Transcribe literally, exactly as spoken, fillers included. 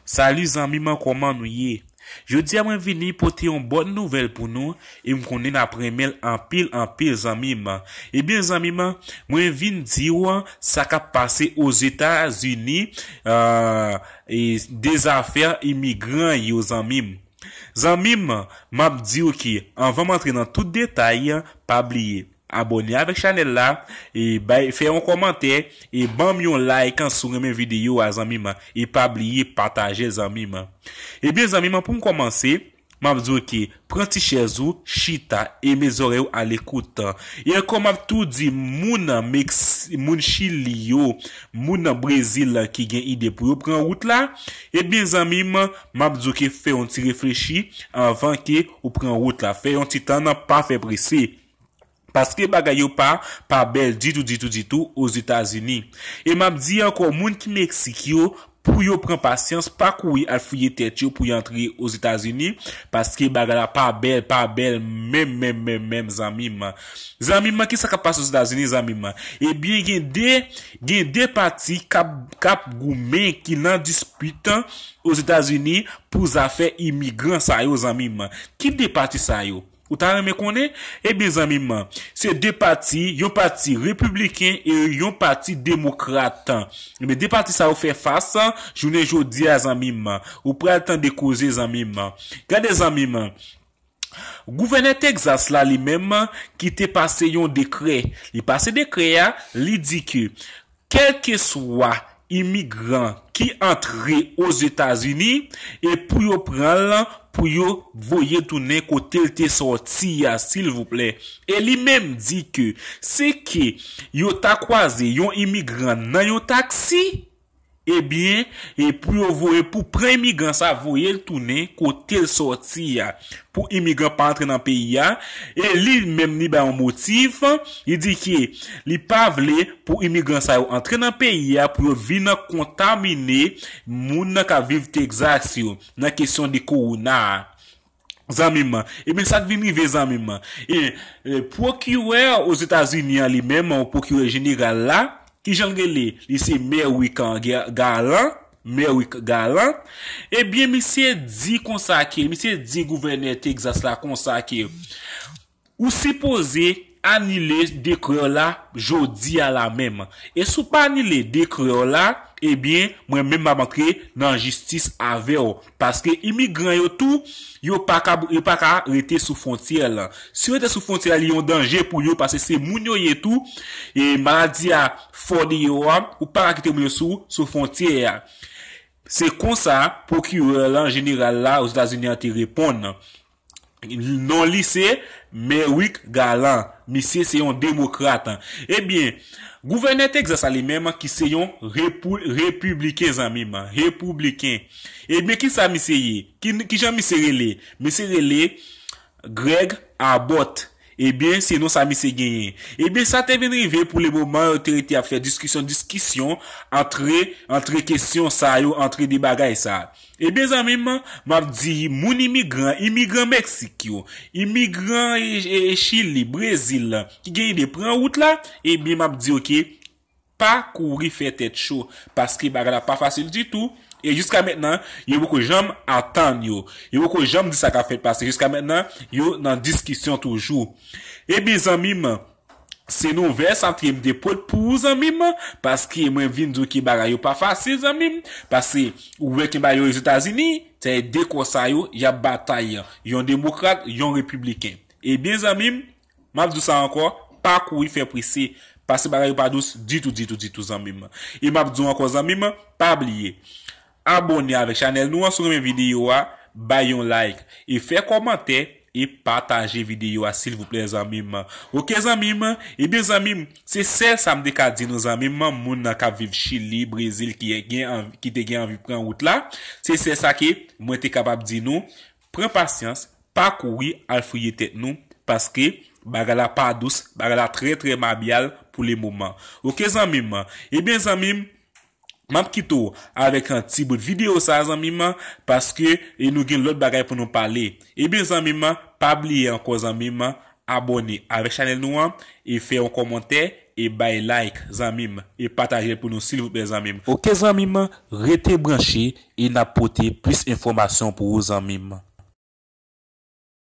Salut zanmi m, kòman nou ye? Jodi a mwen vini pote yon bòn nouvèl pou nou e m konnen n ap renmen l anpil anpil zanmi m. Ebyen zanmi m, mwen vin di w sa k ap pase Ozetazini, e de zafè imigran yo zanmi m. Zanmi m, m ap di w ke anvan m antre nan tout detay, pa bliye abòne avèk chanèl la, e bay, fè yon kòmantè, e ban m yon like si w renmen videyo a zanmi m, e pa bliye pataje zanmi m. Ebyen zanmi m, pou m kòmanse, m ap di w ke pran ti chèz ou, chita, e met zòrèy ou alekout. E ankò m ap tou di moun Meksi, moun Chili yo, moun Brezil ki gen ide pou yo pran wout la, ebyen zanmi m, m ap di w ke fè yon ti reflechi anvan ke ou pran wout la. Fè yon ti tann, pa fè prese. Paske bagay yo pa, pa bèl ditou, ditou, ditou Ozetazini. E m ap di ankò, moun ki Meksik yo, pou yo pran pasyans, pa kouri al fouye tèt yo pou y antre Ozetazini, paske bagay la pa bèl, pa bèl menm, menm, menm, menm, zanmi m. Zanmi m, kisa k ap pase Ozetazini, zanmi m? Ebyen, gen de, gen de pati k ap, k ap goumen, ki nan dispit Ozetazini pou zafè imigran sa yo, zanmi m. Ki de pati sa yo? Ou ta renmen konnen? Ebyen, zanmi m, se de pati, yon pati repibliken e yon pati demokrat. Ebyen, de pati sa yo fè fas jounen jodi a, zanmi m. Ou pral tande koze, zanmi m. Gade, zanmi m. Gouvènè Texas la, li menm, ki te pase yon dekrè. Li pase dekrè a, li di ke kèlkeswa imigran ki antre Ozetazini, e pou yo pran l, pou yo voye tounen kote l te sòti a, silvouplè. E li menm di ke si ke yo ta kwaze yon imigran nan yon taksi, ebyen, e pou yo voye, pou pran imigran sa, voye l tounen kote l sòti a, pou imigran pa antre nan peyi a. E li menm, li bay yon motif, li di ke li pa vle pou imigran sa yo antre nan peyi a, pou yo vin kontamine moun nan k ap viv Texas yo, nan kesyon de kowona a. Zanmi m, ebyen, sa k vin rive, zanmi m? E, e pwokirè Ozetazini an, li menm, pwokirè jeneral la, ki jan l rele? Li se Merrick Ga-, Garland, Merrick Garland. Ebyen, misye di konsa ke, misye di gouvènè Texas la konsa ke, ou sipoze anile dekrè la jodi a la menm. E si w pa anile dekrè la, ebyen, mwen menm m ap antre nan jistis avè w. Paske imigran yo tou, yo pa ka, yo pa ka rete sou fwontyè la. Si yo rete sou fwontyè la, li yon danje pou yo, paske se moun yo ye tou. E maladi a fò deyò a, ou pa ka kite moun yo sou, sou fwontyè a. Se konsa, pwokirè la, jeneral la, Ozetazini an te reponn. Non li se Merrick Garland. Misye se yon demokrat. Ebyen, gouvènè Texas la li menm ki se yon repou-, repibliken, zanmi m. Repibliken. Ebyen, kisa misye ye? Ki, kijan misye rele? Misye rele Greg Abbott. Ebyen, se non sa misye genyen. Ebyen, sa te vin rive pou le moman, yo te rete ap fè diskisyon, diskisyon, antre, antre kesyon sa yo, antre de bagay sa. Ebyen, zanmi m, m ap di, moun imigran, imigran Meksik yo, imigran e, e, e Chili, Brezil, ki gen ide pran wout la, ebyen, m ap di, oke, pa kouri fè tèt cho, paske bagay la pa fasil ditou, e jiska mentnan, yo poko janm atann yo. Yo poko janm di sa k ap fèt pase. Jiska mentnan, yo nan diskisyon toujou. Ebyen, zanmi m, se nouvèl sa m te, m te pot pou ou, zanmi m, paske mwen vin di w ke bagay yo pa fasil, zanmi m, paske ou wè ke bagay yo Ozetazini, se de kò sa yo, y ap batay, yon demokrat, yon repibliken. Ebyen, zanmi m, m ap di w sa ankò, pa kouri fè prese, paske bagay yo pa dous ditou, ditou, ditou, zanmi m. E m ap di w ankò, zanmi m, pa bliye abòne avèk chanèl nou an, si w renmen videyo a, bay yon like, e fè kòmantè, e pataje videyo a, silvouplè, zanmi m. Oke, zanmi m? Ebyen, zanmi m, se sèl sa m te ka di nou, zanmi m, moun nan k ap viv Chili, Brezil, ki gen anvi, ki te gen anvi pran wout la, se sèl sa ke mwen te kapab di nou. Pran pasyans, pa kouri al fouye tèt nou, paske bagay la pa dous, bagay la trè, trè mabyal pou le moman. Oke, zanmi m? Ebyen, zanmi m, m ap kite w avèk yon ti bout videyo sa, zanmi m, paske, e nou gen lòt bagay pou nou pale. Ebyen, zanmi m, pa bliye ankò, zanmi m, abòne avèk chanèl nou an, e fè yon kòmantè, e bay like, zanmi m, e pataje l pou nou, silvouplè, zanmi m. Oke, zanmi m, rete branche e n ap pote plis enfòmasyon pou ou, zanmi m.